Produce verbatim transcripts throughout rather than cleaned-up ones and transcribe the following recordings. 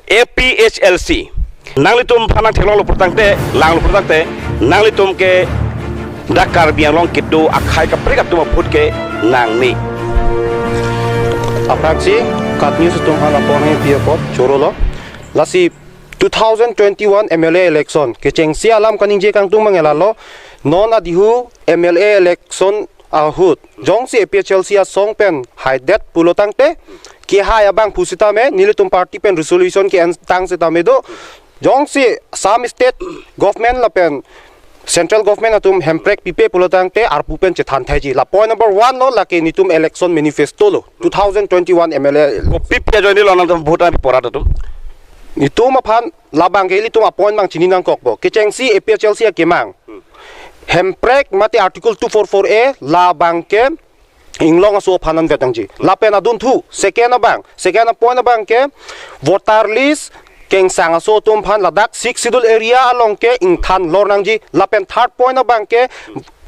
A P H L C. Nanglitum aphan nangtheklonglo pulotangte, langlo pulotangte, nanglitum ke dak Karbi Anglong kedo akhei kaprek atum a-vote ke nangne. Aphrangsi KAT News atum aphan apor nangpi apot chorolo. Lasi two thousand twenty-one M L A election kechengsi alam kaningje kangtung abang lalo, non adihu M L A election ahut jongsi A P H L C asong pen haidet pulotangte, kehai abang pusitame nelitum party pen resolution ke-entang sitame do, jongsi Assam state government lapen central government atum hemprek pipe pulotangte arpu pen chethan thaiji. La point number one lo, lake netum election manifesto lo, two thousand twenty-one M L A. Kopi pi ajoine lo nangtum vote nangpi pora atum? Netum aphan labang ke ilitum a-point abang chini nangkokpo. Kechengsi A P H L C akemang, hemprek mate Article two four four A, labang ke inglong aso aphan anvet nangji. Lapen adunthu, second abang, second a-point abang ke voter list kengsang aso atum aphan ladak Sixth Schedule area along ke ingthan lor nangji. Lapen third point abang ke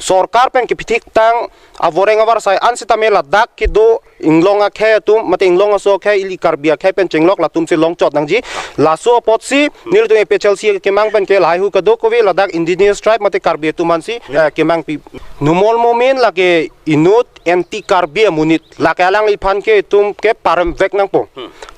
sorkar pen kepithiktang avoreng avarsai an sitame ladak kedo inglong akhei atum mate inglong aso akhei, ili Karbi akhei pen chenglok latum si longchot nangji. Laso apotsi nelitum A P H L C akemang pen ke lahai hu kadokave ladak indigenous tribe mate Karbi atum aphansi, eh, kemangpi. Numol Momin lake inut anti Karbi amonit, lake alangliphan ke itum ke paremvek nangpo.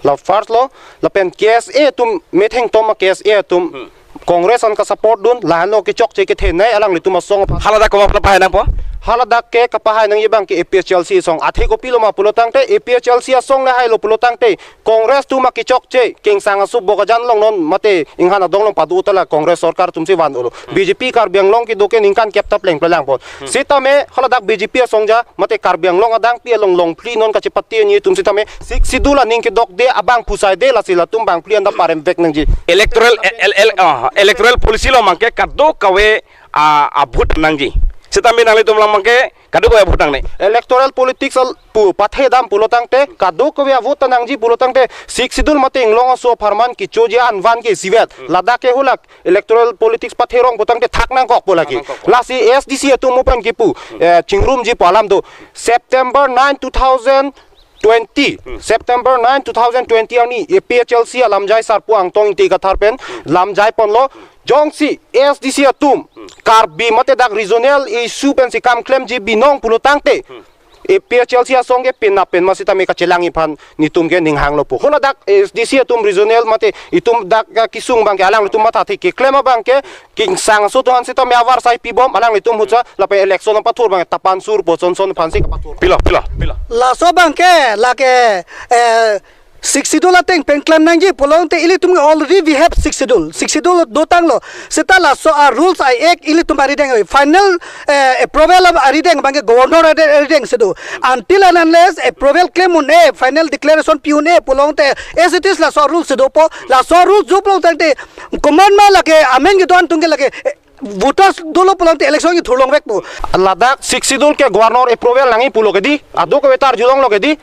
La first lo, lapen K S A atum, methengtom a-K S A atum Congress an kasupport dun, lahenlo kechokche kethenei alanglitum asong aphan. Haladak komat pahai nangpo? Haladak ke kapahai nangji abang ke A P H L C asong. Athe kopilo ma pulotangte, A P H L C asong le hailo pulotangte, Congress atum akechokche, kengsang aso Bokajan along non mate Inghan adong along padu tala Congress sorkar atumsi van-olo. B J P Karbi Anglong kedo ke ningkan kep ta plengple langpo. Sitame haladak B J P asong ja mate Karbi Anglong adangpi along longphli non kachepate ni atum sitame Sixth Schedule aning kedokde abang pusaide, lasi latum bangphli anta paremvek nangji. Electoral, el, el, ah, electoral policy along abang ke kadokave, ah, a-vote nangji. Sitame nanglitum along abang ke kadokave a-vote nangne. Electoral politics al pu pathe dam pulotangte, kadokave a-vote ta nangji pulotangte, Sixth Schedule mate inglong aso apharman kechoji an van ke isivet. Ladak ke hulak electoral politics patherong pulotangte thak nangkokpo lake. Thak nangkokpo. Lasi A S D C atum mo pen kipu, eh, chingrumji pu alam do. September nine, two thousand twenty, September nine, two thousand twenty arni A P H L C alamjai Sarpo Angtong Ingti Kathar pen lamjai ponlo, jongsi A S D C atum Karbi mate dak regional issue pensi kam klemji binong pulotangte, A P H L C asong ke penap pen ma sitame kachelangji aphan netum ke ning hanglo pu. Haladak A S D C atum regional mate itum dak, ah, kesung abang ke alanglitum mathathe keklem abang ke kengsang aso atum aphan sitame avarsai pibom, alanglitum ahutsa lapen election apathur abang tapan sur po, son son aphansi kapathur. Pilo, pilo, pilo. Laso abang ke lake, eh, Sixth Schedule ateng pen klem nangji pulotangte ilitum already we have Sixth Schedule. Sixth Schedule dotanglo. Seta laso a-rules a-act ilitum arideng oi. Final, eh, approval arideng abang ke governor ari-, arideng si do. Until and unless approval klem un-e, final declaration pi un-e pulotangte, as it is laso a-rules si dopo. Laso a-rules do pulotangte, komat ma lake amen kedo-an atum ke lake, eh, voters dolo pulotangte election kethur longvekpo. Ladak Sixth Schedule ke governor approval nangji pulo kedi, ado ke vetar julonglo kedi.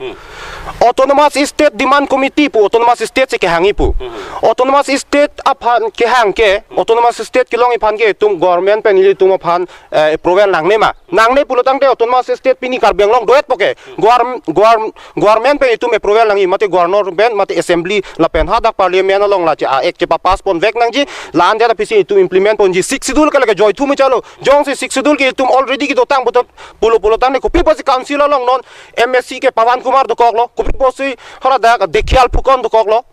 Autonomous State Demand Committee pu Autonomous State si kehangji pu. Autonomous State aphan kehang ke, Autonomous State kelongji aphan ke itum government pen ilitum aphan, eh, approval nangne ma. Nangne pulotangte Autonomous State pini Karbi Anglong doet po ke. Govar-, govar-, government pen itum approval nangji, mate governor pen, mate assembly lapen hadak parliament along la che a-act chepa-pass ponvek nangji, la-an dia pisi itum implement ponji. Sixth Schedule ke lake joithume chalo. Jongsi Sixth Schedule ke itum already kedotang puta pulo pulotangte kopi pusi council along non M A C ke Pawan Kumar dokoklo, kopi pusi haladak Dekhial Phukan dokoklo.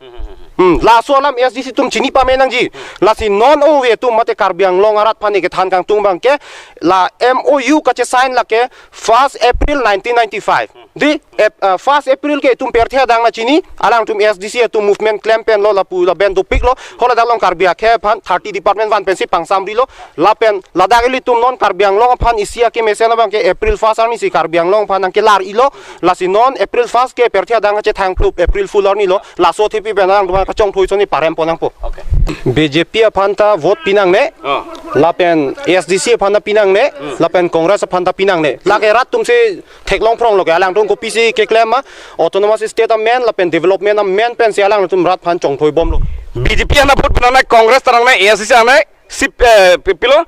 Hmm, laso alam A S D C atum chini pame nangji. Lasi non ove atum mate Karbi Anglong arat aphan kethan kangtung abang ke la M O U kachesign lake first April nineteen ninety-five. Di, ep-, ah, first April ke itum pirthe adang nangchini, alangtum A S D C atum movement klem pen lo lapu lapen dopiklo, haladak along Karbi akhei aphan thirty department van pensi pangsamrilo, lapen ladak ilitum non Karbi Anglong aphan isi akemesen abang ke April first arni si Karbi Anglong aphan nangkelar-ilo, lasi non April first ke pirthe adang kachethang phlup April Fool arni lo, laso athepi pen alangtum kachongthui soni parem pon nangpo. Okay. B J P aphan ta vote pinangne, Oh. lapen A S D C aphan ta pinangne, lapen Congress aphan ta pinangne. Lake rat atumsi theklong phronglo ke, alangtum kopisi keklem ma, Autonomous State amen lapen development amen pensi alangtum rat aphan chongthui bomlo. B J P aphan vote pinangne, Congress ta nangne, A S D C nangne, sip, eh, pi-, pilo,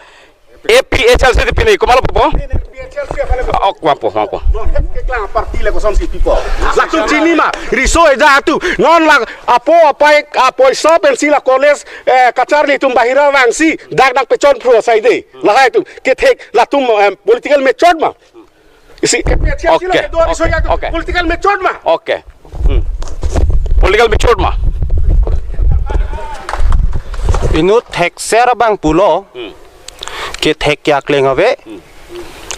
A P H L C pinei, komatlo pupo? Ok, vangpo, vangpo. Keklang party le kosonsi pipo. Latum chini ma, riso eja atum. Non la apo apai, apoisa pensi la college, eh, kacharli atum bahira vangsi, dak nangpechon phru asai de. Lahai atum, kethek, latum, em, political matured ma. Isi, A P H L C lo Okay, kedo riso okay, ya atum, okay. Political matured ma. Okay. Hmm. Political matured ma. Inut thekser abang pulo. Hmm. Kethek ke akleng ave. Hmm.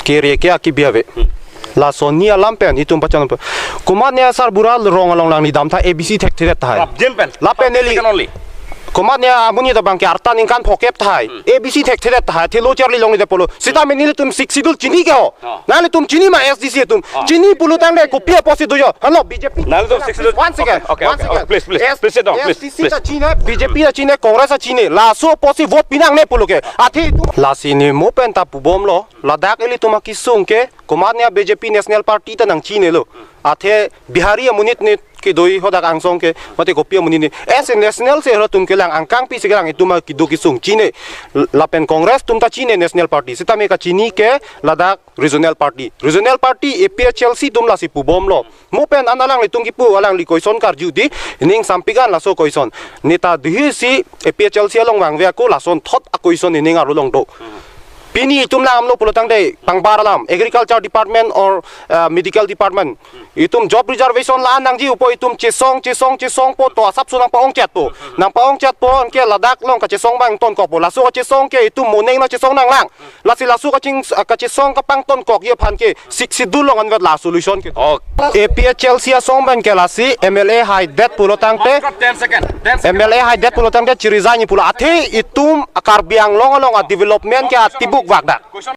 Kere ke akibi ave. Hmm. Lason ni alam pen itum pachan pen. Komatne asar bura rong along lang ni dam tha A B C thekthedet tahai. Prapjin pen. Lapen neli. Second only. Komatne amonit abang ke arta ningkan phokep tahai. Hmm. A B C thekthedet tahai. Thelo charli longledet pulo. Sitame nelitum Sixth Schedule chini ke ho. Oh. Nanglitum chini ma S D C atum. Oh. Chini pulo tangte kopi apotsi do yo. Halo B J P. Nanglitum Sixth Schedule. One second. Okay, okay, One okay. second. Oh, please, please. S-, Please sit down. Please, S D C please. ta chini, B J P ta chini, Congress ta chini. Laso apotsi vote pinangne pulo ke. Athe itum. Lasi ne mo pen ta pubomlo. Ladak ilitum akesung ke. Komatne B J P National Party ta nangchinilo. Athe Bihari amonit ne kedo-i hadak angsong ke. Mate kopi amonit ne. As a national se halatum kelang angkangpi si kelang itum akido kesung chini. Lapen Congress atum ta chini National Party. Sitame kachini ke ladak regional party. Regional party A P H L C atum lasi pubomlo. Mo pen an alanglitum kipu alangli koison karju di, ining sampik an laso koison. Neta dihi si A P H L C along vangve ako lason thot akoison ining arlo long do. Pini itum lam lo pulo tangte pangbar alam, agriculture department or, uh, medical department. Itum job reservation la-an nangji upo itum chesong, chesong, chesongpo to asapso nangpa-ongchetpo. Nangpa-ongchetpo anke ladak along kachesong abang tonkokpo. Laso kachesong ke itum moning nangchesong nanglang. Lasi laso kaching, kachesong kapangtonkokji aphan ke Sixth Schedule along anvet la solution ke. Oh. A P H L C asong abang ke lasi M L A haidet pulo tangte. Ten second. Ten second. M L A haidet pulo tangte chirijani pulo. Athe itum Karbi Anglong along a development ke atibuk vak dak.